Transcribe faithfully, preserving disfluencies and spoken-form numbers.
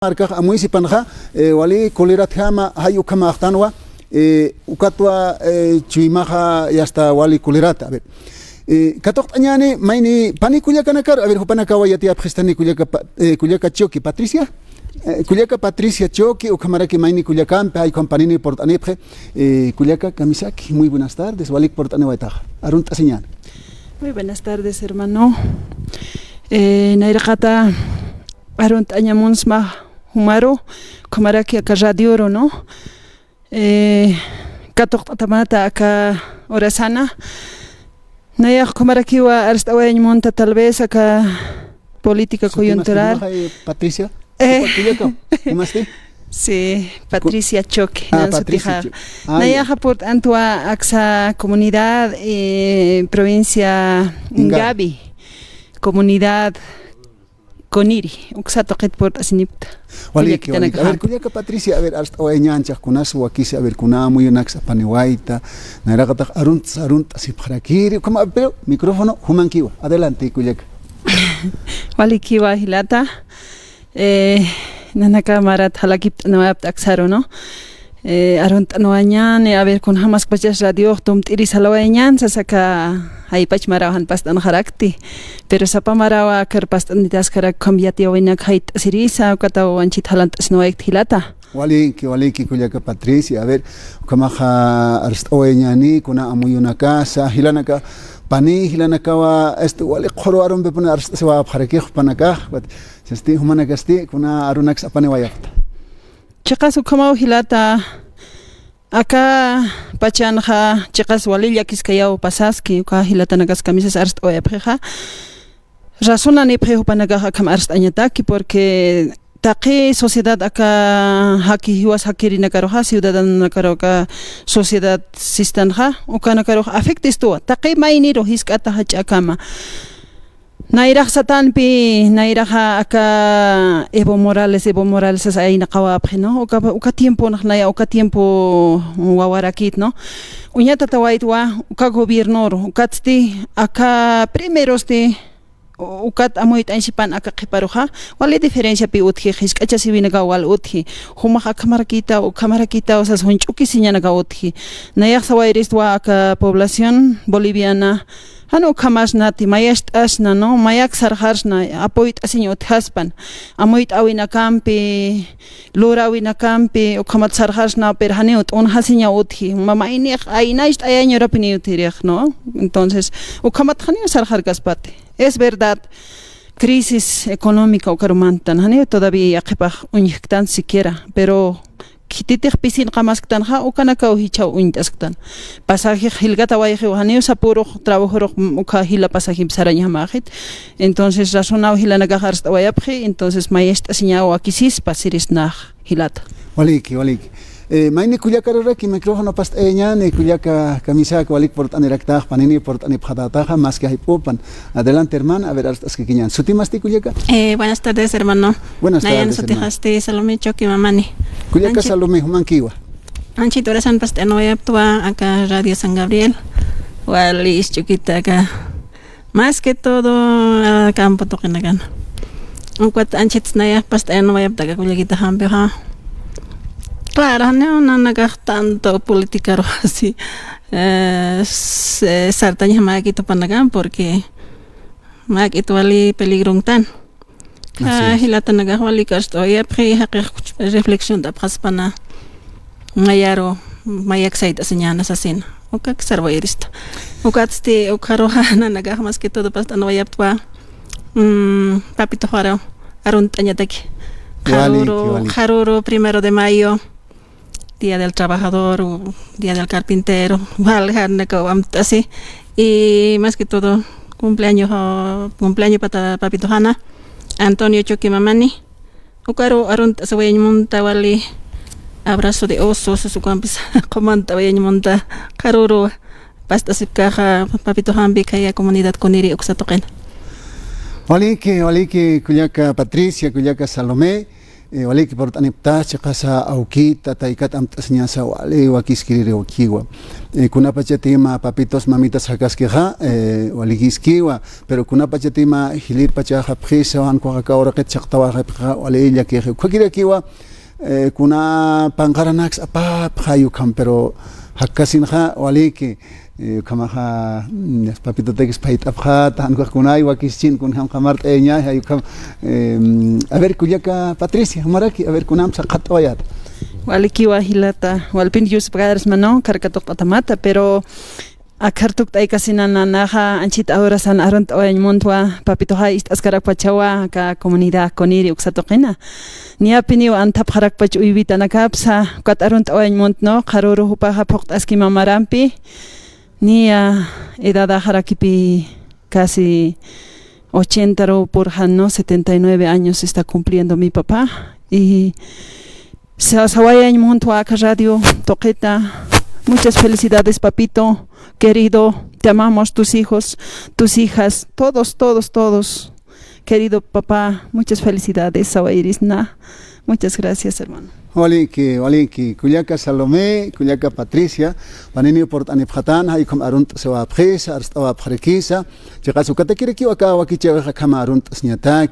markax amuysipanxa, eh, wali kuliratjama, jay ukhamaxtanwa, eh, ukatwa, eh, chuymaxa yasta wali kulirata. A ver, eh, katuqt'añäni mayni pani kullakanakaru, a ver, jupanakawa yatiyapxistani kullaka Pa-, eh, kullaka Choque, Patricia. Eh, kullaka Patricia Choque, ukhamaraki mayni kullakampi, jay ukham panini purt'anipxi, eh, kullaka Kamisaki, muy buenas tardes, walik purt'aniwaytaxa. Arunt'asiñäni. Muy buenas tardes, hermano. Eh, nayraqata arunt'aña munsma jumaru, ukhamaraki aka radioru, ¿no? Eh, katuqt'atamanata aka urasana. Nayax ukhamarakiwa arst'awayañ munta tal vez aka política coyuntural. Sutimas, Patricia? Eh. Jupa kullaka, ¿jumasti? Sí, Patricia Choque, ah, nan Patricia sutixa. Choque. Ah, ya. Nayaxa purt'antwa aksa comunidad, eh, provincia Ingavi. Ingavi, comunidad Coniri, uksa tuqit purt'asinipta. Waliki, waliki. A ver, kullaka Patricia, a ver, arst'awayañäni, kunas wakisi, a ver, kuna amuyunaksa apaniwayta, nayraqatax arunt'as, arunt'asipxarakiri, ukhama, pero micrófono jumankiwa. Adelante, kullaka. Walikiwa jilata. Eh, nanaka marat jalakipt'anwayapta aksaru, ¿no? Eh, arunt'anwayañäni, a ver, kunjamaskpachas radiox tumt'iri salawayañäni sasa aka jaypach maraw jan past'anxarakti. Pero sapa marawa akar past'anitaskarak ukham yatiyäwinak jayt'asirisa, ukataw anchhit jalant'asinwaykt jilata. Waliki, waliki, kullaka Patricia. A ver, ukhamaxa arst'awayañäni, kuna amuyunakasa, jilanaka, pani, jilanakawa, este, wali qhuru arumpipuni arst'asiwayapxarakix jupanakax, sasti, jumanakasti, kuna arunaksa apaniwayapxta. Chiqas ukhamaw jilata, aka pachanxa, chiqas wali llakiskayaw pasaski, uka jilatanakas kamisas arst'awayapxixa. Razonanipxi jupanakax akham arst'añataki, porque taqi sociedad aka jaki jiwas jakirinakaruxa, ciudadanonakaru aka sociedad sistanxa, ukanakaruxa afectistuwa, taqi mayniru jisk'ata jach'akama. Nayrax satanpi, nayraxa aka Evo Morales, Evo Morales sas aynaqawapxi, ¿no? Uka, uka tiempo nax naya, uka tiempo wawarakit, ¿no? Uñatatawaytwa, uka gobiernoru, ukatsti, aka primerosti, u-, ukat amuyt'añsipan aka qhiparuxa, wali diferenciapi utji, jisk'achasiwinakaw wal utji, jumax akhamarakitaw, ukhamarakitaw sas jun ch'ukisiñanakaw utji. Nayax sawayristwa aka población boliviana, jan ukhamasnati, mayacht'asna, ¿no? Mayak sarxarsna, apoyt'asiñ utjaspan. Amuyt'äwinakampi, luräwinakampi, ukhamat sarxarsna, pero janiw t'unjasiñaw utji. Ma-, maynix, aynacht'ayañ urapiniw utjirix, ¿no? Entonces, ukhamat janiw sarxarkaspati. Es verdad, crisis económica ukaru mantan, janiw todavía yaqhipax uñjktan siquiera, pero khititix pisin qamasktanxa, ukanakaw jichhaw uñt'asktan. Pasajix jilkatawayxiw, janiw sapürux, trabajorux, mm, uka jila pasajimp sarañjamäxit. Entonces, razonaw jilanakax arst'awayapxi, entonces, mayacht'asiñaw wakisispa, sirisnax jilata. Waliki, waliki. Eh, mayni kullakaruraki micrófono past'ayañäni, kullaka Kamisaki, walik purt'aniraktax, panini purt'anipxatätaxa, maski jayp'upan. Adelante, hermana. A ver, arst'askikiñäni. ¿Sutimasti, kullaka? Eh, buenas tardes, hermano. Buenas tardes, hermana. Nayan sutixasti Salomé Choque Mamani. Kullaka Salomé, jumankiwa. Anchhit urasan past'anwayaptwa aka Radio San Gabriel. Wali isch'ukita aka. Más que todo, ah, campo tuqinakan. Ukat anchhit nayax past'anwayapta aka kullakita jampixa. Claro, janiw nanakax tanto politicaru así, eh, s-, eh, sartañjamäkit jupanakan, porque mäk'it wali peligronktan. Así es. Jilatanakax wali karst'awayapxi, jaqix reflexiont'apxaspana. Nayaru, mayak sayt'asiñäna sasina. Ukak sarwayrista. Ukatsti, ukxaruxa nanakax más que todo past'anwayaptwa, mm, Papito Juanru arunt'añataki. Waliki, qharüru, waliki. Qharüru, primero de mayo. Día del Trabajador, u Día del Carpintero, walja arnakaw amt'asi. Y más que todo, cumpleaños, ah, cumpleaños pata Papito Jana, Antonio Choque Mamani. Ukaru arunt'asiwayañ munta wali, abrazo de oso, sas ukampis qumant'awayañ munta, qharüru past'asipkaxa, Papito Jampi, khaya comunidad Coniri uksa tuqina. Waliki, waliki, kullaka Patricia, kullaka Salomé. Eh, waliki purt'anipta, chiqasa awkita, taykat amt'asiñasa, wali wakiskiririwakiwa. Eh, kunapachatima papitos, mamitas jakaskixa, eh, walikiskiwa, pero kunapachatima jilïr pachaxapxisa, jan kuxaka uraqit chaqtawaxapxixa, wali llakixi. Ukhakirakiwa, eh, kuna panqaranaks apapxay ukham, pero jakkasinxa waliki. Eh, ukhamaxa, mm, papitotakis phayt'apxata, jan ukax kunay wakischin, kunjam qamart'ayañay, jay ukham, em, a ver, kullaka Patricia, jumaraki, a ver, kunam saqhat'awayata. Walikiwa jilata, walpin yusupxayarismanu, karkatuqt'atamata, pero akhartukt'aykasinananaxa, anchit adorasan arunt'awayañ muntwa, papitoxa ist'askarakpachawa, aka comunidad Coniri uksatuqina. Niyapiniw anthapxarakpach uywitanakapsa, ukat arunt'awayañ muntnu, qharüru jupaxa phuqt'aski mamarampi, Niya edadaxarakipi casi ochenta ru purxan, ¿no? Setenta y nueve años está cumpliendo mi papá. Y sa-, sawayañ muntwa aka radio tuqita. Muchas felicidades, papito querido. Te amamos, tus hijos, tus hijas, todos, todos, todos. Querido papá, muchas felicidades, sawayirisna. Muchas gracias, hermano. Waliki, waliki, kullaka Salomé, kullaka Patricia, panini purt'anipxatän, jay ukham arunt'asiwapxisa, arst'awapxarakisa, chiqas ukatakirakiw aka wakichäwix akham arunt'asiñatak,